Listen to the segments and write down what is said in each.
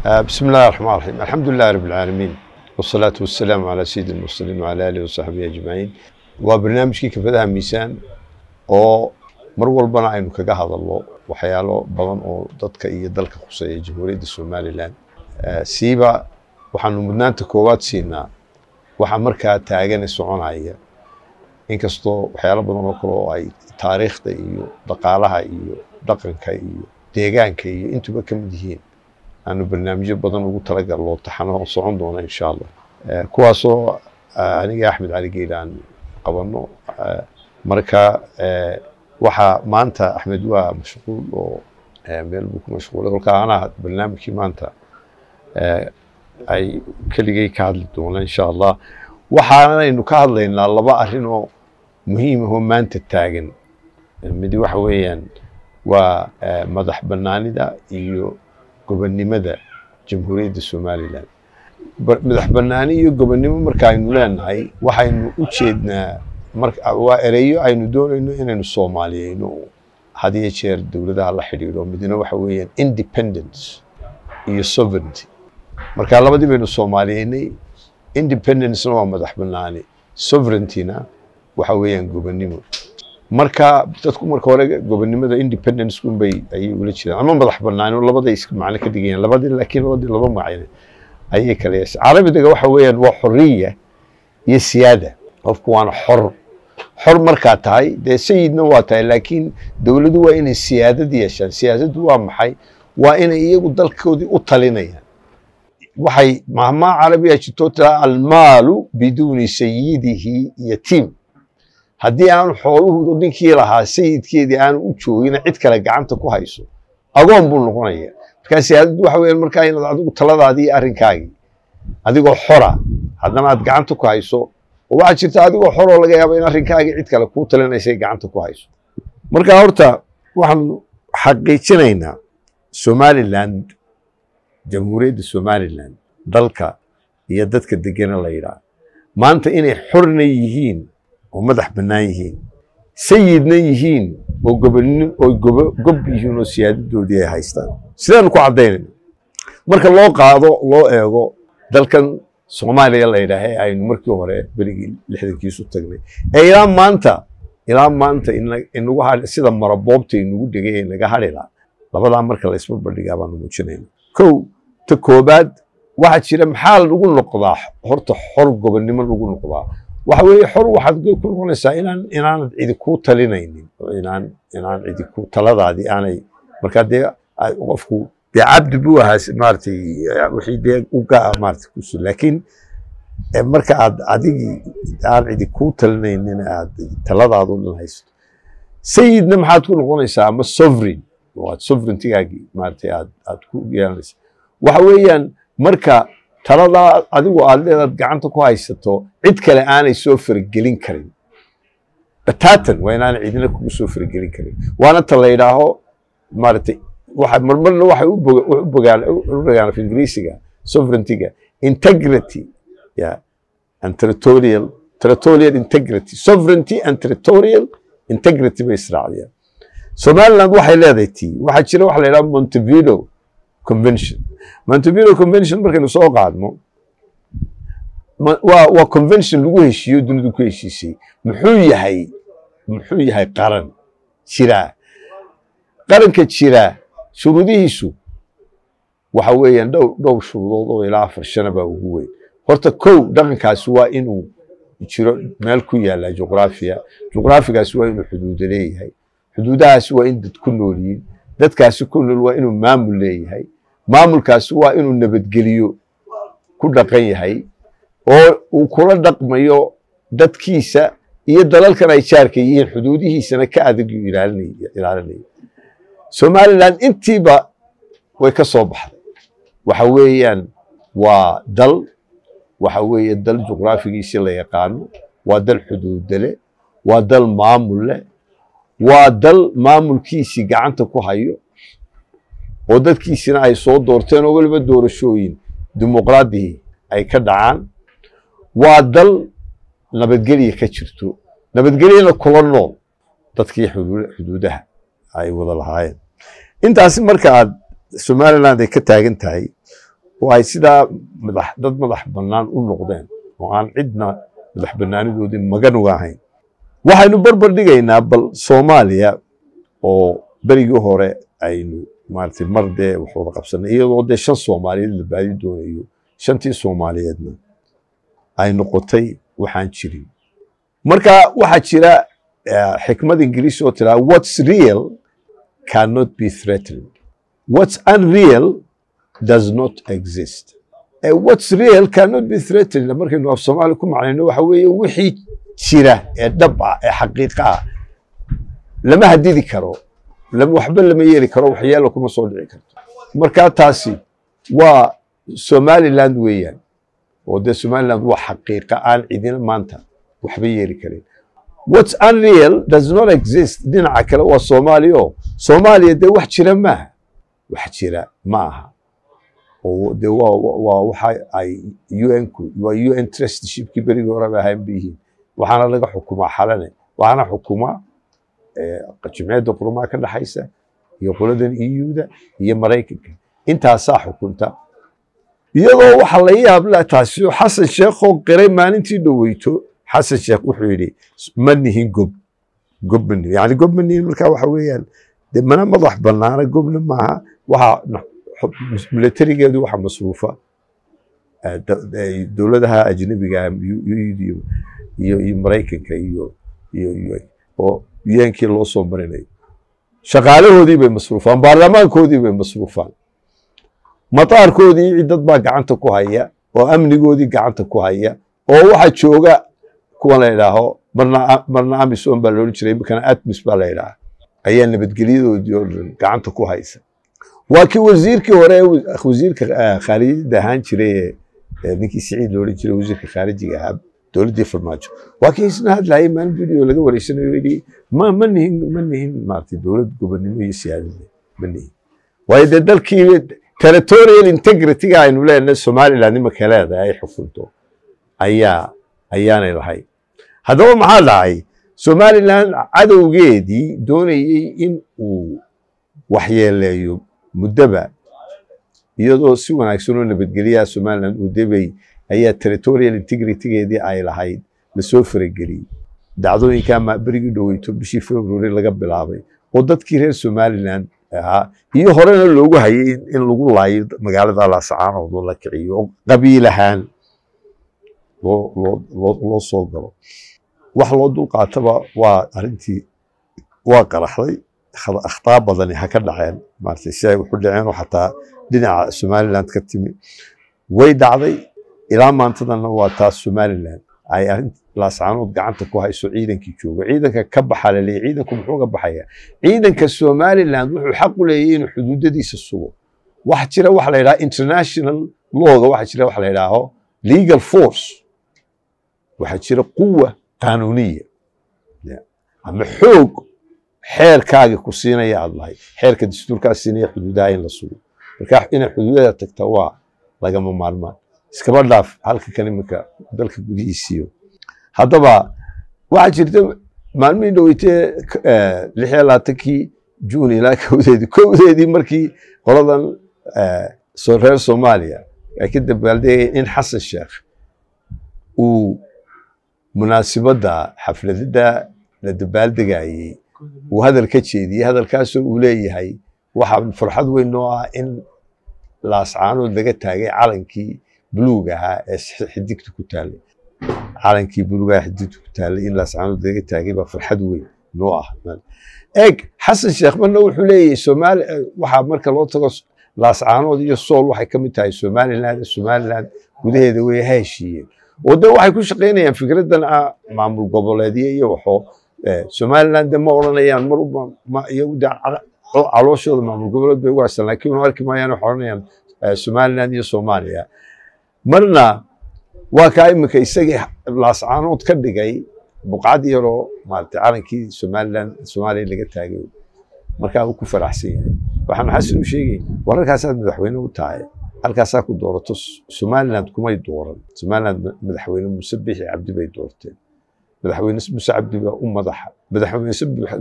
بسم الله الرحمن الرحيم، الحمد لله رب العالمين، والصلاة والسلام على سيد المرسلين وعلى آله وصحبه أجمعين. Waa barnaamijkii Kafadaha Miisaan oo mar walbana aynu kaga hadalno waxyaalo badan oo dadka iyo dalka khuseeya Jamhuuriyadda Somaliland. Siiba waxaanu mudnaanta koowaad siinaa waxa markaa taagane soconaya, inkastoo waxyaalo badan oo kale oo ay taariikhda iyo dhaqaalaha iyo dhaqanka iyo deegaanka iyo intuba ka mid yihiin aanu barnaamijyo badan ugu talagallo taxano oo socon doona insha Allah, kuwaasoo aniga Axmed Cali Geyle aan qabano. Marka waxaa maanta Axmed waa mashquul oo meel buu ku mashquulay, kolkaa anaa barnaamijkii maanta ay keligay ka hadli doona insha Allah. Waxaanaynu ka hadlaynaa laba arrin oo muhiim ahoo maanta taagan. Midi waxa weeyaan waa madax bannaanida iyo gobonnimada Jamhuuriyadda Somaliland. Madax bannaani iyo gobonnimo markaaynu leenahay waxaynu u jeednaa waa ereyo aynu doonayno inaynu soomaaliyeyno had iyo jeer dowladaha la xidhiidho. Midna waxa weeyaan independence iyo sovereignty. Marka labadii baynu soomaaliyeynay. Independencena waa madax bannaani, sovereigntyna waxa weeyaan gobonnimo. Marka dadku marka hore gobonnimada independence unbay ayay ula jiraan ama madax bannaani, labaday isku macno ka dhigayaan labadii, laakiin labadii laba macno ayay kala yeeshay. Carabiga waxa weeyaan waa xorriya iyo siyaada. Qofku waana xor. Xor markaa tahay dee sayidna waa tahay, laakiin dowladdu waa inay siyaadad yeeshaan. Siyaasaddu waa maxay? Waa inay iyagu dalkoodii u talinayaan. Waxay mahmaa carabiya jirto tiraa "المال بدون سيده يتيم". Haddii aanu xooluhu ninkii lahaa sayidkeedii aanu u joogin, cid kale gacanta ku hayso, agoon buu noqonaya. Markaa siyaadaddu waxa weeyaan markaa inaad adigu taladaadii iyo arrinkaagii adigoo xora haddana aad gacanta ku hayso. Oo waxaa jirta adigoo xoroo laga yaabo in arrinkaagii cid kale kuu talinaysay gacanta ku hayso. Marka horta waxaanu xaqiijinaynaa Somaliland, Jamhuuriyadda Somaliland, dalka iyo dadka degena la yidhaah maanta inay xorna yihiin oo madax bannaan yihiin, sayidna yihiin oo gobonni oo gobo gob yihiin oo siyaadadoodii ay haystaan. Sidaanu ku caddaynayna marka loo qaado loo eego dalkan Soomaaliya la yidhaaha ee aynu markii hore berigii 60-kiisu tagnay ee ilaa maanta inagu sida maraboobta inagu dhegay ee naga hadhila, labadaa marka la isbarbardhigaa baanu muujinayna. Kow, ta koobaad waxaa jira, maxaa lagu noqdaa horta xor, gobonnimo lagu noqdaa? Waxa weeye xor waxaad ku noqonaysaa inaanad cidi kuu talinaynin oo inaan cidi ku taladaadii aanay markaa dee qofku dee cabdi buu ahaa maaragtay wixii dee u gaa maaragtay kusu, laakiin marka aad adigii aan cidi kuu talinaynin aad taladaadu dhan haysato. Sayidna maxaad ku noqonaysaa ama sovereign oo aad sovereigntygaagii maaragtay aad ku yeelanaysaa? Waxa weeyaan marka taladaa adigu aad leedaad gacanta ku haysato cid kale aanay soo faragelin karin bataatan. Waa inaanay cidina kugu soo faragelin karin. Waana ta la yidhaaho maaragtay waxa marmarna waxay u bogaan u rogaan af Ingiriisiga sovereigntyga integrity, yeah, and territorial integrity. Sovereignty and territorial integrity bay israaciyaan. Somaliland waxay leedahay tii. Waxaa jira waxa la yidhaha Montevideo Convention. Montevideo Convention markaynu soo qaadno waa convention lagu heshiiyo, dunidu ku heshiisay. Muxuu yahay qaran jiraa? Qaranka jiraa shuruudihiisu waxa weeyaan dhowr shuruudood oo ilaa afar shana baa ugu weyn. Horta kow, dhaqankaasi waa inuu jiro meel ku yaalla juqraafiya. Juqraafigaasi waa inuu xuduudo leeyahay. Xuduudahaasi waa in dad ku nool yihiin. Dadkaasi ku nool waa inuu maamul leeyahay. Maamulkaasi waa inuu nabadgeliyo ku dhaqan yahay oo uu kula dhaqmayo dadkiisa iyo dalalkan ay jaarka yihiin, xuduudihiisana ka adag uu ilaalinayo. Somaliland intiiba way ka soo baxday. Waxa weeyaan waa dal, waxa weeye dal juqraafigiisii la yaqaano, waa dal xuduuda leh, waa dal maamul leh, waa dal maamulkiisii gacanta ku hayo oo dadkiisina ay soo doorteen oo weliba doorashooyin dimuqraadihii ay ka dhacaan, waa dal nabadgelya ka jirto, nabadgelyana kula nool dadkii xuduudaha ay wada lahaayeen. Intaasi marka aad Somaliland ay ka taagan tahay, Oo ay sidaa madax dad madax bannaan u noqdeen oo aan cidna madax bannaanidoodii magan uga ahayn. Waxaynu barbar dhigaynaa bal Soomaaliya oo berigii hore aynu maaragtay mar dee wax wada qabsanay, iyadoo dee shan Soomaaliyeed la baadi doonayo, shantii Soomaaliyeedna ay noqotay waxaan jirin. Marka waxaa jira xikmad Ingiriisi oo tiraa: "What's real cannot be threatened, what's unreal does not exist." What's real cannot be threatened markaynu af Soomaali ku macnayno, waxa weeye wixii jira ee dhab ah ee xaqiiqa ah lama hadidi karo, waxba lama yeeli karo, waxyeelo kuma soo dhici karto. Marka taasi waa Somaliland weeyaan, oo dee Somaliland waa xaqiiqa aan cidina maanta waxba yeeli karin. What's unreal does not exist dhinaca kale waa Soomaaliya, oo Soomaaliya dee wax jira maaha, wax jira ma aha, oo dee waa waxa ay UN-ku waa UN trusteeshipkii berigii horeba ahayn bay yihiin. Waxaana laga xukumaa Xalane, waxaana xukumaa Jimciyadda Qurumaha ka dhaxaysa iyo qoladan EU-da iyo Maraykanka, intaasaa xukunta. Iyadoo waxa la yaab leh taasi oo Xasan Sheekh oo qiray maalintii dhoweyto, Xasan Sheekh wuxuu yidhi: "Ma nihin gob, gob ma nihin." Yani gob ma nihin, marka waxa weeyaan dee mana madax bannaana, gobna maaha. Waxa militarigeedu waxa masruufa dowladaha ajnabiga, iyo Maraykanka iyo oo UN-kii loo soo marinayo. Shaqaalahoodii bay masruufaan, baarlamaankoodii bay masruufaan, mataarkoodii dad baa gacanta ku haya oo amnigoodii gacanta ku haya, oo waxaa jooga kuwan la idhaaho marna AMISOM baa loodhan jiray, iminkana ATMIS baa la idhaha, ayaa nabadgelyadoodii oo dhan gacanta ku haysa. Waa kii wasiirkii hore, wasiirka khaarijiyadda ahaan jiray, ninkii Siciid loodhan jiray, wasiirka khaarijiga ahaa dowladdii Farmaajo, waa kii isna hadlayay maalin video laga wareysanayo, yidhi: Ma nihin maaragtay dowlad gobonnimo iyo siyaadad ma nihin." Waayo dee dalkii territorial integrity-ga aynu leenahay, Somaliland imaka leedahay ay xukunto ayaanay lahayn. Haddaba maxaa dhacay? Somaliland cadowgeedii doonayey in uu waxyeeleeyo muddaba, iyadoo si wanaagsan oo nabadgelyaha Somaliland uu debay, ayaa territorial integrity-geedii ay lahayd lasoo farageliyey. Dhacdooyinka ma berigii dhoweyto bishii February laga bilaabay oo dadkii reer Somaliland ahaa iyo horena loogu hayay in lagu laayo magaalada Laascaanood oo la kiciyo oo qabiil ahaan loo soo galo, wax loo dul qaataba waa arrintii waa qaraxday. Akhtaa badani ha ka dhaceen maaragtay si ay waxu dhaceen, oo xataa dhinaca Somaliland ka timi way dhacday. Ilaa maantadana waa taas Somaliland ay arrin Laascaanood gacanta ku hayso, ciidankii joogo, ciidanka ka baxa la leeyahy. Ciidanku muxuu ka baxaya? Ciidanka Somaliland wuxuu xaq u leeyahay inuu xuduudadiisa sugo. Waxa jira waxa la yidhaha international lawga, waxa jira waxa la yidhaaho legal force, waxaa jira quwa qaanuuniya ama xoog xeerkaaga ku siinaya aad lahayd, xeerka dastuurkaa siinaya xuduudaha in la sugo. Marka inay xuduudaha tagta waa lagama maarmaan, iskaba dhaaf halka kan iminka dalka gudihiisiyo. Haddaba waxaa jirta maalmihii dhoweytee 26-kii Juun ilaa 1-deedii markii qoladan reer Soomaaliya ay ka dabaaldegayeen in Xasan Sheekh uu munaasibadda xafladada la dabaaldegayey uu hadal ka jeediyey, hadalkaasoo uu leeyahay: "Waxaa farxad weyn noo ah in Laascaanood laga taagay calankii buluug ahaa ee xidigta ku taallay, calankii buluug ahaa xidigta ku taallay in Laascaanood laga taagay baa farxad weyn noo ah." Eeg, Xasan Sheekh marna wuxuu leeyahay Soomaali waxaa marka loo tago Laascaanood iyo Sool waxay ka mid tahay Somaliland, Somaliland gudaheeda way ha heshiiyeen, oo de waxay ku shaqaynayaan fikraddan ah maamul goboleedyo iyo waxoo Somaliland de ma odhanayaan mar iyagu de calooshooda maamul goboleed bay ugu haystaan, laakiin u arki maayaan, waxay odhanayaan Somaliland iyo Soomaaliya. Marna waa kaa iminka isagii Laascaanood ka dhigay buqcad yaroo maaragtay calankii Somaliland Soomaaliya laga taagay, markaa uu ku faraxsan yahay. Waxaanu Xasan u sheegay: wararkaasaad madaxweyne u tahay, halkaasaa ku doorato, Somaliland kumay dooran. Somaliland madaxweyne Muuse Bixi Cabdi bay doorteen, madaxweyne Muuse Cabdi baa u madaxa, madaxweyne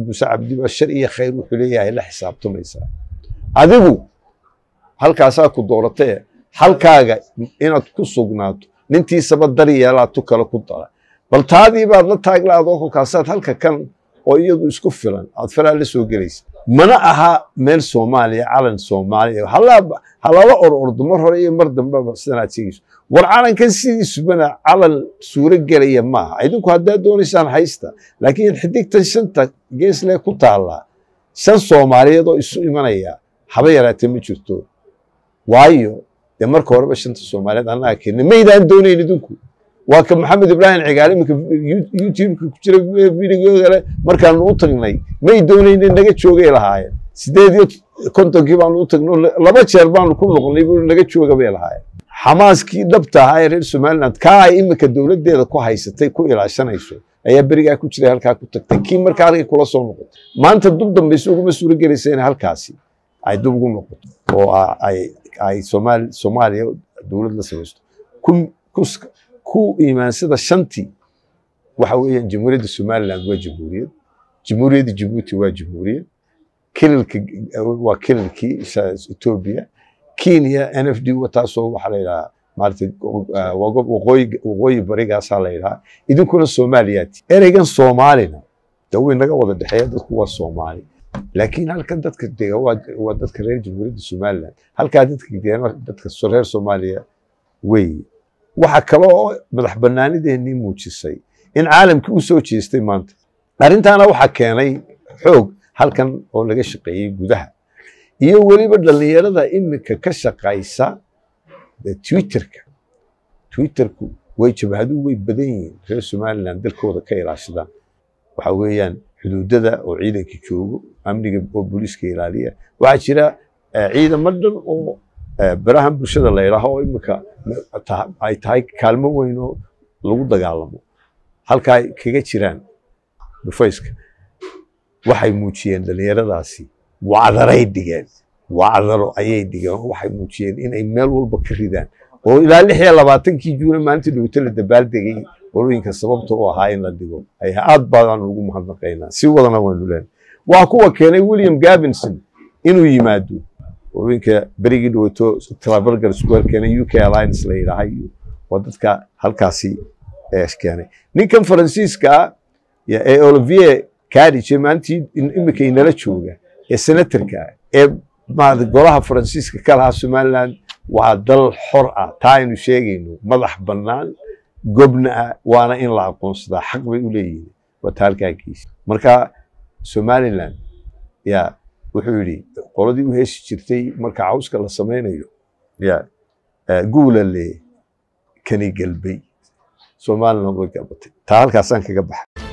Muuse Cabdi baa shar iyo khayr wuxuu leeyahay la xisaabtamaysaa. Adigu halkaasaa ku dooratee Halkaaga inaad ku sugnaato, nintiisaba daryeelaa tu kale ku dara. Bal taadii baad la taaglaadoo kolkaasaad halka kan oo iyadu isku filan aad falaa la soo gelaysa. Mana aha meel Soomaaliya, calan Soomaaliya halala orordo mar hore iyo mar dambeba sidan aad sheegayso. War calankan sidiisubana calan suuro gelaya maaha. Idinku haddaad doonaysaan haysta, laakiin xidigtan shanta geesle ku taallaa, shan Soomaaliyeed oo isu imanaya haba yaraatee ma jirto. Waayo dee marka horeba shanta Soomaaliyeed annaga keenay, maydaan doonayn idinku. Waa ka Maxamed Ibraahim Cigaal iminka YouTube-ka ku jira video kale, markaanu u tagnay may doonaynin, naga joogay lahaayeen. 58-kii baanu u tagnay, laba jeer baanu ku noqonay, buu naga jooga bay lahaayeen. Xamaaskii dhabta ahaa ee reer Somaliland kaa ay iminka dowladdeeda ku haysatay, ku ilaashanayso, ayaa berigaa ku jiray, halkaa ku tagtay. Kii markaa halkay kula soo noqotay maanta dub dambayse uguma suuro gelaysa in halkaasi ay dub ugu noqoto oo ay Soomaaliya dowlad la samaysto. Ku iimaansada shantii waxa weeyaan: Jamhuuriyadda Somaliland waa jamhuuriyad, Jamhuuriyadda Jabuuti waa jamhuuriyad, kililka waa kililkii Etoobiya, Kenya NFD taasoo waxaa la yidhahaa maaragtay waqooyi barigaasaa la yidhahaa, idinkuna Soomaaliyaati. Ereygan Soomaalina de way naga wada dhexeeya, dadku waa Soomaali, laakiin halkan dadka dega waa dadka reer Jamhuuriyadda Somaliland, halkaa dadka degana dadka reer Soomaaliya weeye. Waxa kale oo madax bannaanideennii muujisay in caalamkii u soo jeestay maanta. Arrintaana waxaa keenay xoog halkan oo laga shaqeeyey gudaha iyo weliba dhallinyarada iminka ka shaqaysa Twitterka. Twitterku way jabhaduhu way badan yihiin reer Somaliland dalkooda ka ilaashadaan. Waxa weeyaan xuduudada oo ciidanka joogo, amniga oo booliiska ilaaliya. Waxaa jira ciidamo dhan oo barahan bulshada la yidhaaho oo iminka ay tahay kaalmo weyn oo lagu dagaalamo halka ay kaga jiraan dhufayska. Waxay muujiyeen dhallinyaradaasi, wacdaray dhigeen, wacdaro ayay dhigeen oo waxay muujiyeen inay meel walba ka ridaan oo ilaa 26-kii Juuna, maalintii dhowto la dabaaldegay, qolooyinka sababta u ahaa in la dhigo ay aad baadaan ugu mahadnaqaynaa, si wadana waynu leenahay. Waa kuwa keenay William Gavinson inuu yimaado, qolooyinka berigii dhowto Trafalgar Square keenay, UK Alliance la yidhaahay, waa dadka halkaasi keenay. Ninkan Faransiiska ah ee Olivier Cadic maalintii iminka inala jooga ee senatorka ah ee maarata golaha Faransiiska ka lahaa, Somaliland waa dal xor ah, taa aynu sheegayno, madax bannaan, gobna ah, waana in la aqoonsadaa, xaq bay u leeyihiin. Waa taa halkaa geysa. Marka Somaliland ya wuxuu yidhi qoladii u heesi jirtay marka cawska la samaynayo ya guulale kani galbay, Somaliland way galbatay. Taa halkaasaan kaga baxay.